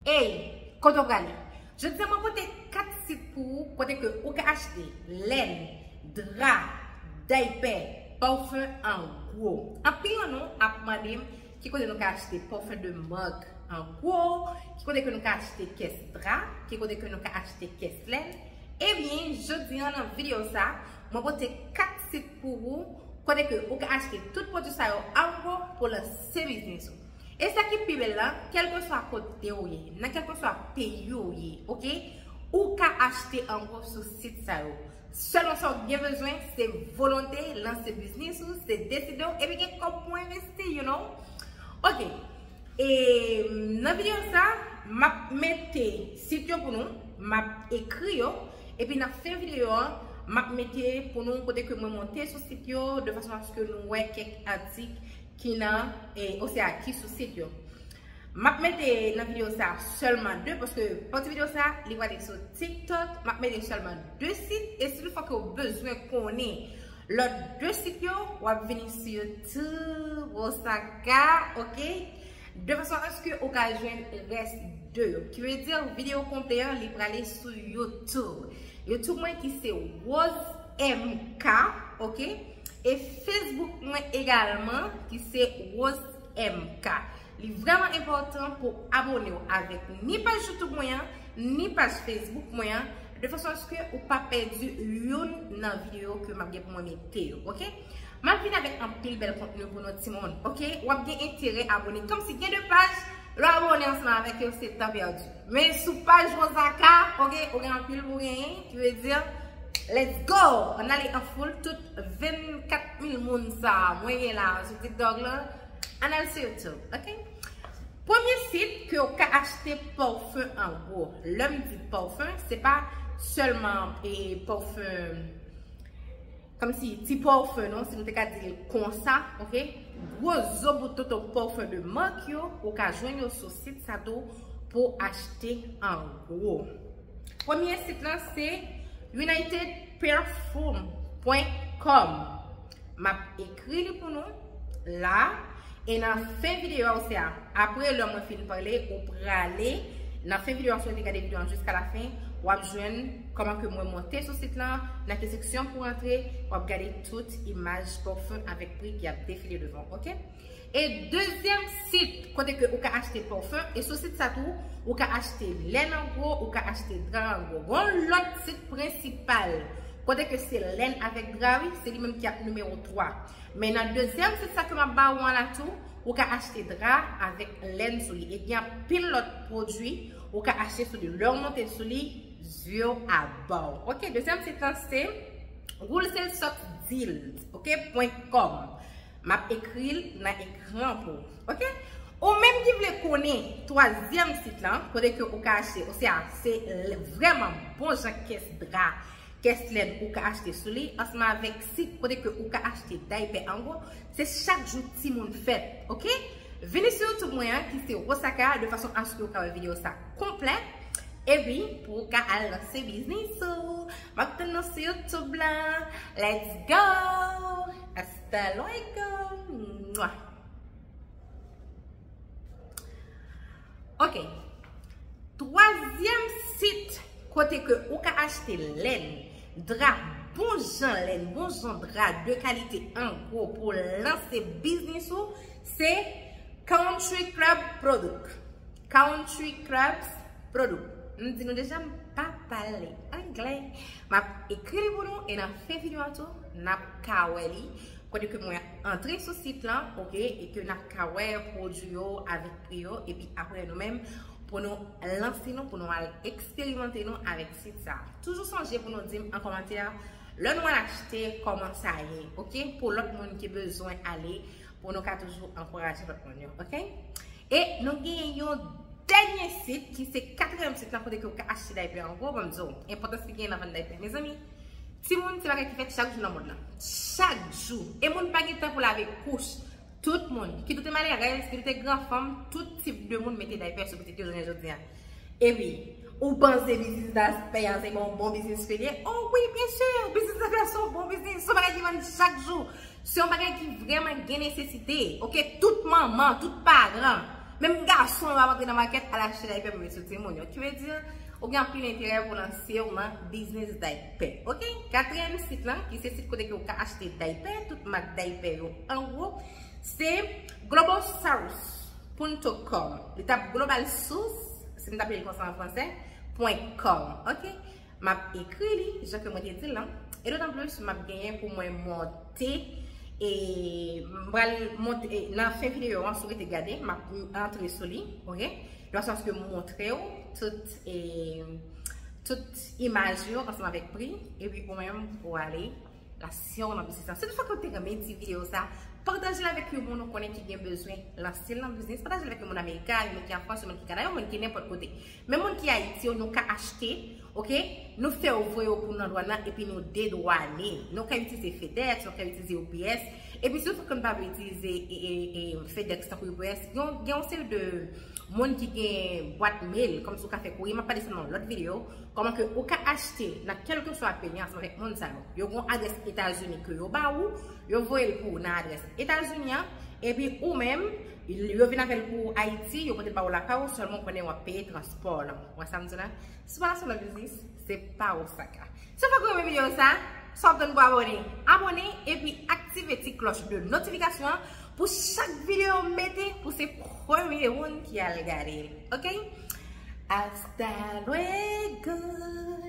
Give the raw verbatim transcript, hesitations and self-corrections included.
Hey, kote w prale? Jodi a mwen pote kat sit pou ou kote ke ou ka achte lèn, dra, daypè, pawfen an gwo. Anpil nan nou ap mande m ki kote nou ka achte pawfen de mak an gwo, ki kote ke nou ka achte kès dra, ki kote ke nou ka achte kès lèn. Ebyen, jodi a nan videyo sa, mwen pote kat sit pou ou kote ke ou ka achte tout pwodui sa yo an gwo pou lanse biznis ou. E sa ki pi bèl la, kèlkeswa kote w ye, nan kèlkeswa peyi w ye, oke? Ou ka achte an gwo sou sit sa yo. Sèlman sa w gen bezwen, se volonte, lanse biznis ou, se deside w, epi gen kòb pou envesti, you know? Oke. E nan videyo sa, m ap mete sit yo pou nou, m ap ekri yo, epi nan fen videyo an, m ap mete pou nou kote ke mwen monte sou sit yo, de fason aske nou wè kèk atik ki nan, e, osea ki sou sit yo. M ap mete nan videyo sa sèlman de, paske pati videyo sa, li prale sou TikTok, m ap mete sèlman de sit, e si toutfwa ke w bezwen konnen lòt de sit yo, w ap vini sou YouTube, Osaka, oke? De fason aske ou ka jwenn rès de yo. Ki vle di, videyo konplè an, li prale sou YouTube. YouTube mwen ki se Rose M K, oke? E Facebook mwen egalman, ki se Rose M K. Li vrèman enpòtan pou abone w avèk ni paj YouTube mwen an, ni paj Facebook mwen an, de fason aske ou pa pèdi youn nan videyo ke m ap gen pou mwen mete yo, oke? M ap vin avèk anpil bèl kontni pou nou timoun, oke? W ap gen enterè abone. Kòmsi gen de paj, lè w abone ansanm avèk yo, se tan pèdi. Men sou paj Rosaka, oke, ou gen anpil pou genyen, ki vle di, let's go! Ann ale an foul, tout vennkat mil moun sa, mwen gen la, sou TikTok la, ann al sou YouTube, oke? Premye sit ke w ka achte pawfen an gwo. Lè m di pawfen, se pa sèlman, e, pawfen, kòmsi ti pawfen, non, si nou te ka di l konsa, oke? Gwo zo bout tonton pawfen de mak yo, ou ka jwenn yo sou sit sa tou pou achte an gwo. Premye sit la, se united perfume point com. M ap ekri li pou nou la. E nan fen videyo a, osea apre lè mwen fin pale, ou prale nan fen videyo a, si w te gade videyo a jiska la fen, w ap jwenn kòman ke mwen monte sou sit lan, nan ki seksyon pou antre, w ap gade tout imaj pawfen avèk pri ki ap defile devan, oke? E dezyèm sit kote ke ou ka achte pawfen, e sou sit sa tou, ou ka achte lèn an gwo, ou ka achte dra an gwo. Gon lòt sit prensipal kote ke se lèn avèk dra, wi, se li menm ki ap nimewo twa. Men nan dezyèm sit sa ke m ap ba ou an la tou, ou ka achte dra avèk lèn sou li. E gen anpil lòt pwodui ou ka achte sou li. Lè w monte sou li, zye w ap ba w. Oke, dezyèm sit lan se wholesale stock deals, oke, point com. M ap ekri l nan ekran pou ou. Oke? Ou menm ki vle konnen twazyèm sit lan, kote ke ou ka achte, osea se l-, vrèman bon jan kès dra, kès lèn ou ka achte sou li, ansanm avèk sit kote ke ou ka achte daypè an gwo, se chak jou timoun fèt, oke? Vini sou YouTube mwen an, ki se Rosaka, de fason aske ou ka wè videyo sa konplè. Epi, pou ou ka al lanse biznis ou. M ap tann nou sou YouTube la. Let's go! Hasta luego! Mwah! Ok. Twazyèm sit kote ke ou ka achte lèn, dra, bon jan lèn, bon jan dra de kalite an gwo pou lanse biznis ou, se Country Club Product. Country Clubs Product. M di nou deja, m pa pale anglè. M ap ekri li pou nou e nan fen videyo a tou, n ap ka wè li. Kote ke mwen antre sou sit lan, ok, e ke n ap ka wè pwodui yo avèk pri yo, epi apre nou menm, pou nou lanse nou, pou nou al eksperimante nou avèk sit sa. Toujou sonje pou nou di m an kòmantè, lè nou al achte, kòman sa ye, ok? Pou lòt moun ki bezwen ale, pou nou ka toujou ankouraje lòt moun yo, ok? E nou gen yon dènye sit, ki se katriyèm sit lan, kote ke ou ka achte daypè an gwo, ban m di w, enpòtans ki gen nan vann daypè. Mezanmi, timoun, se bagay ki fèt chak jou nan mond lan. Chak jou. E moun pa gen tan pou lave kouch. Tout moun, kit ou te malerèz, kit ou te gran fanm, tout tip de moun mete daypè sou pitit yo jounen jodi a. Epi, ou panse biznis daypè a se yon bon biznis ke l ye? Oh wi, byen si, biznis daypè a se yon bon biznis, se yon bagay ki vann chak jou. Se yon bagay ki vrèman gen nesesite. Ok, tout manman, tout paran, Menm gason yo ap antre nan makèt al achte daypè pou met sou timoun yo. Ki vle di, ou gen anpil enterè pou lanse w nan biznis daypè. Ok? Katriyèm sit lan, ki se sit kote ke ou ka achte daypè, tout mak daypè yo an gwo, se global source punto com. Li t ap global source, si m t ap li konsa an fransè, point com. Ok? M ap ekri li, jan ke mwen te di l lan. E dotan plis, m ap genyen pou mwen monte. E m pral monte e nan fen videyo an, si w rete gade, m ap antre sou li, ok? De fason aske m montre w tout, e, tout imaj yo ansanm avèk pri. Epi ou menm, ou ale lanse w nan biznis lan. Si toutfwa ke w te renmen ti videyo sa, pataje l avèk yon moun ou konnen ki gen bezwen lanse l nan biznis. Pataje l avèk yon moun Amerika, yon moun ki an Frans, yon moun ki Kanada, yon moun ki nenpòt kote. Men moun ki Ayiti yo, nou ka achte, ok? Nou fè yo voye yo pou nan dwàn nan, epi nou dedwane. Nou ka itilize FedEx, nou ka itilize U P S. Epi si w fèk pa vle itilize e, e, e, FedEx tankou U P S, gen, gen yon seri de moun ki gen bwat mail, kòmsi w ka fè kourye, m ap pale sa nan yon lòt videyo, kòman ke ou ka achte nan kèlkeswa peyi ansanm avèk moun sa yo. Yo gen yon adrès Etazini ke yo ba ou, yo voye l pou ou nan adrès Etazini an, epi ou menm, yo vin avè l pou ou Ayiti, yo pote l ba ou lakay ou, sèlman ou konnen w ap peye transpò lan. Ou wè sa m di la? Si w pa lanse w nan biznis, se pa ou sa ka. Si w pa renmen videyo sa, sa w ap tann pou abòne? Abòne epi aktive ti klòch de notifikasyon an pou chak videyo m mete, pou se premye moun ki al gade l. Ok? Hasta luego!